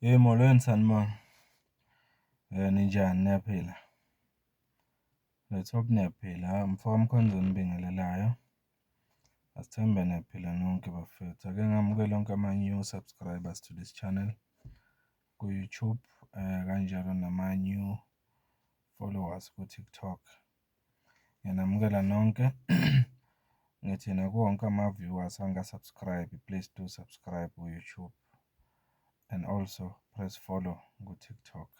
Molweni, sanibona. Ninjani, niyaphila? Let's hope niyaphila. Umfoka Mkhonza onibingelelayo. Asithembe niyaphila nonke bafethu. Ake ngamukele wonke ama-new subscribers to this channel ku-YouTube, kanjalo nama-new followers ku-TikTok. Ngiyanamukela nonke, ngithi nakuwo wonke ama-viewers anga-subscribe-i, please do subscribe ku-YouTube and also press follow ku-TikTok.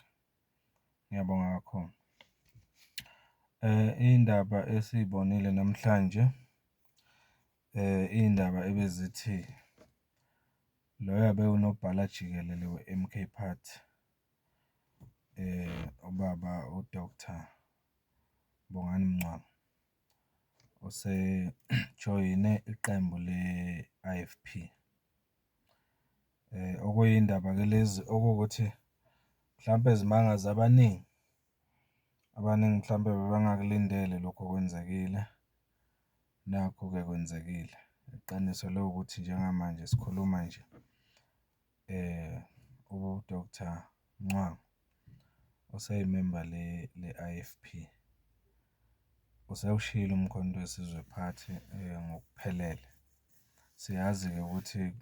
Ngiyabonga kakhulu. Iy'ndaba esiy'bonile namhlanje, iy'ndaba ebezithi loya obewunobhala jikelele we-M_K Party, ubaba u-Doctor Bongani Mncwango, usejoyine iqembu le-I_F_P. Okuyindaba-ke lezi okuwukuthi mhlampe zimangaze abaningi, abaningi mhlampe bebengakulindele lokhu okwenzekile, nakhu-ke kwenzekile. Iqiniso liwukuthi njengamanje sikhuluma nje u-Doctor Mncwango useyimemba le-I_F_P. Usewushiyile uMkhonto weSizwe Party ngokuphelele. Siyazi-ke ukuthi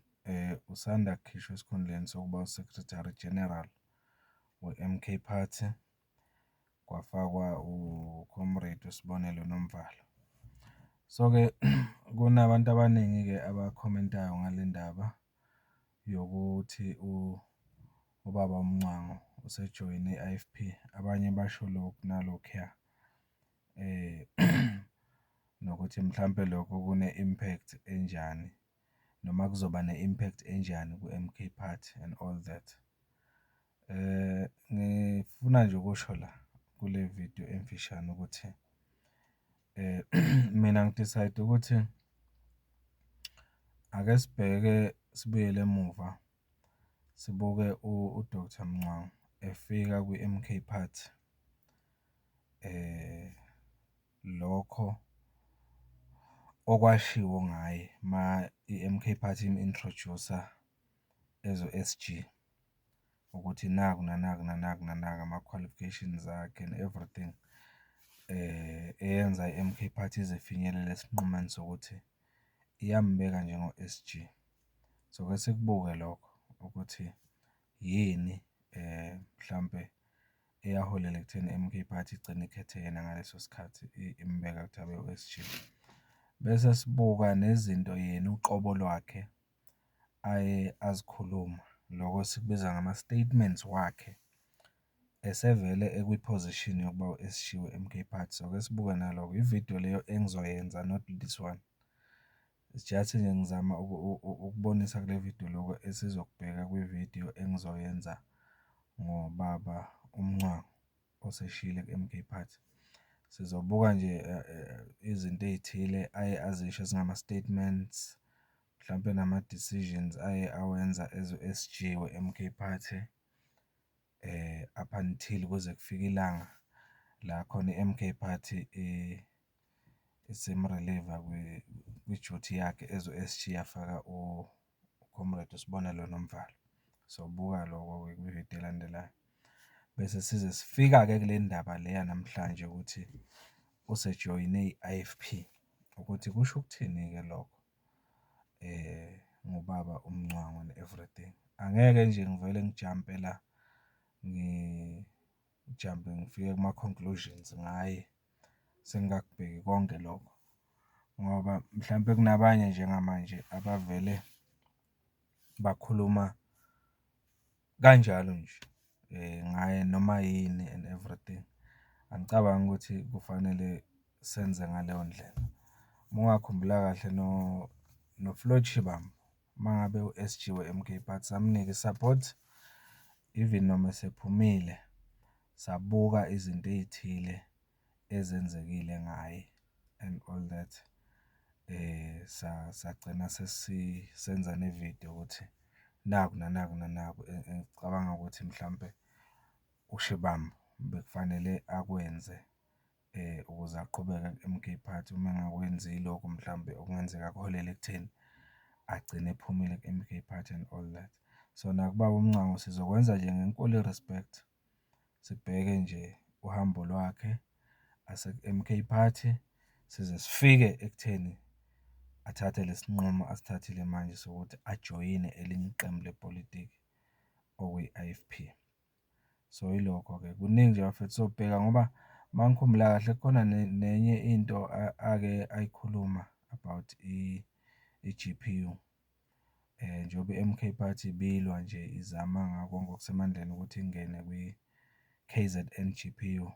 usanda kukhishwa esikhundleni sokuba u-Secretary General we-M_K Party, kwafakwa u-comrade uSibonelo Nomvalo. So-ke kunabantu abaningi-ke abakhomentayo ngale ndaba yokuthi ubaba uMncwango usejoyine i-I_F_P, abanye basho lokhu nalokhuya. Nokuthi mhlampe lokho kune-impact enjani noma kuzoba ne-impact enjani ku-M_K Party and all that. Ngifuna nje ukusho la kule vidiyo emfishane ukuthi mina ngi-decide ukuthi ake sibheke sibuyele emuva, sibuke u-Doctor Mncwango efika kwi-M_K Party. Lokho okwashiwo ngaye uma i-M_K Party imu-introduce-a as u-S_G, ukuthi naku nanaku nanaku nanaku ama-qualifications akhe and everything eyenza i-M_K Party ize ifinyelele esinqumeni sokuthi iyambeka njengo-S_G. So, ake sikubuke lokho ukuthi yini mhlampe eyaholela ekutheni i-M_K Party igcine ikhethe yena ngaleso sikhathi imbeka ukuthi abe u-S_G. Bese sibuka nezinto yena uqobo lwakhe aye azikhuluma, loko esikubiza ngama-statements wakhe esevele ekwiphozishini yokuba u-S_G we-M_K Party. So-ke sibuke naloko, ividiyo leyo engizoyenza not this one. It's just nje ngizama ukubonisa kule vidiyo lokhu esizokubheka kwividiyo engizoyenza ngobaba uMncwango oseshiyile ku-M_K Party. Sizobuka nje izinto ey'thile aye azisho ezingama-statements, mhlampe nama-decisions aye awenza as u-S_G we-M_K Party, up until kuze kufike ilanga la khona i-M_K Party isimuriliva kwijuthi yakhe as u-S_G yafaka u-comrade uSibonelo Nomvalo. Sobuka loko-ke kwividiyo elandelayo. Bese size sifika-ke kule ndaba le yanamhlanje ukuthi usejoyine i-I_F_P, ukuthi kusho ukuthini-ke lokho ngobaba uMncwango and everything. Angeke nje ngivele ngijampe la, ngijampe ngifike kuma-conclusions ngaye sengakubheki konke lokho, ngoba mhlampe kunabanye njengamanje abavele bakhuluma kanjalo nje ngaye noma yini and everything. Angicabangi ukuthi kufanele senze ngaleyo ndlela. Uma ungakhumbula kahle no-Floyd Shivambu, uma ngabe ewu-S_G we-M_K Party, samnika i-support, even noma esephumile, sabuka izinto ey'thile ezenzekile ngaye and all that. Sagcina senza nevidiyo ukuthi naku nanaku nanaku engicabanga ukuthi mhlampe uShivambu bekufanele akwenze ukuze aqhubeke ku-M_K Party. Uma engakwenzile lokho mhlampe okungenzeka kuholele ekutheni agcine ephumile ku-M_K Party and all that. So, nakubaba uMncwango sizokwenza nje ngenkulu i-respect, sibheke nje uhambo lwakhe ase-M_K Party, size sifike ekutheni athathe lesi nqumo asithathile manje sokuthi ajoyine elinye iqembu lepolitiki okuyi-I_F_P. So, yilokho-ke, kuningi nje bafethu sobheka ngoba uma ngikhumbula kahle kukhona nenye into ake ayikhuluma about i-G_P_U. Njengoba i-M_K Party ibilwa nje izama ngakho konke okusemandleni ukuthi ingene kwi-K_Z_N G_P_U.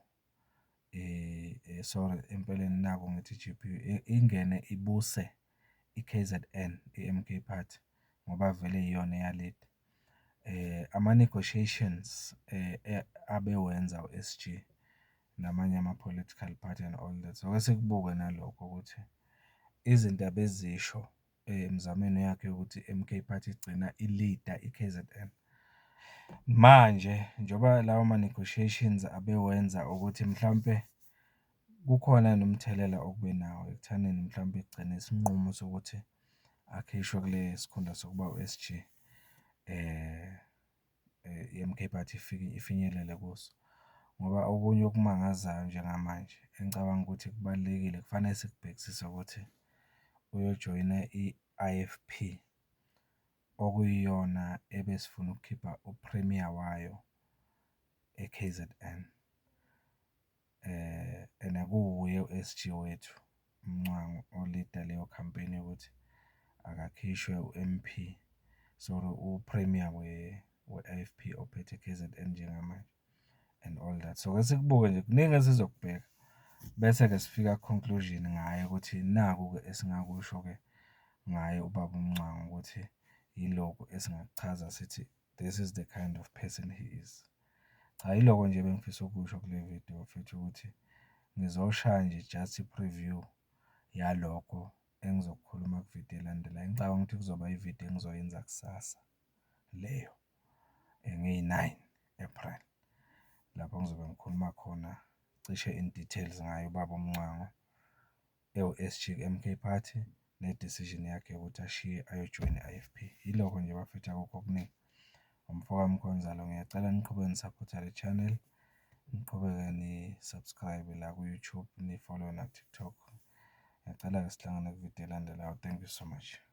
Sorry, empeleni nakhu ngithi i-G_P_U, ingene ibuse i-K_Z_N, i-M_K Party, ngoba vele iyona eyalida. Ama-negotiations abewenza u-S_G namanye ama-political party and all that. So, ake sikubuke nalokho ukuthi izinto abezisho emzamweni yakhe yokuthi i-M_K Party igcina ilida i-K_Z_N. Manje njengoba lawo ma-negotiations abewenza ukuthi mhlampe kukhona yini umthelela okube nawo ekuthaneni mhlampe egcine isinqumo sokuthi akhishwe kule sikhundla sokuba u-S_G i-M_K Party ifinyelele kuso. Ngoba okunye okumangazayo njengamanje engicabanga ukuthi kubalulekile kufanele sikubhekisise ukuthi uyojoyina i-I_F_P, okuyiyona ebesifuna ukukhipha u-Premier wayo e-K_Z_N. And kuwuye u-S_G wethu, uMncwango olida leyo khampeyini yokuthi akakhishwe u-M_P, sorry, u-Premier we-I_F_P ophethe e-K_Z_N njengamanje and all that. So, ake sikubuke nje, kuningi esizokubheka, bese-ke sifika ku-conclusion ngaye ukuthi naku-ke esingakusho-ke ngaye ubaba uMncwango ukuthi yilokhu esingakuchaza sithi, this is the kind of person he is. Cha, yiloko nje ebengifisa ukusho kule vidiyo bafethu ukuthi, ngizoshaya nje just i-preview yalokho engizokukhuluma kwividiyo elandelayo. Ngicabanga ukuthi kuzoba ividiyo engizoyenza kusasa leyo, ngeyi-nine April. Lapho ngizobe ngikhuluma khona cishe in details ngaye ubaba uMncwango, ewu-S_G ku-M_K Party, ne-decision yakhe yokuthi ashiye ayojoyina i-I_F_P. Yilokho nje bafethu akukho okuningi. Umfoka Mkhonza lo, ngiyacela niqhubeke nisaphothe le channel, niqhubeke ni-subscribe la ku-YouTube, ni-follow-e naku-TikTok. Ngiyacela-ke sihlangane kwividiyo elandelayo, thank you so much.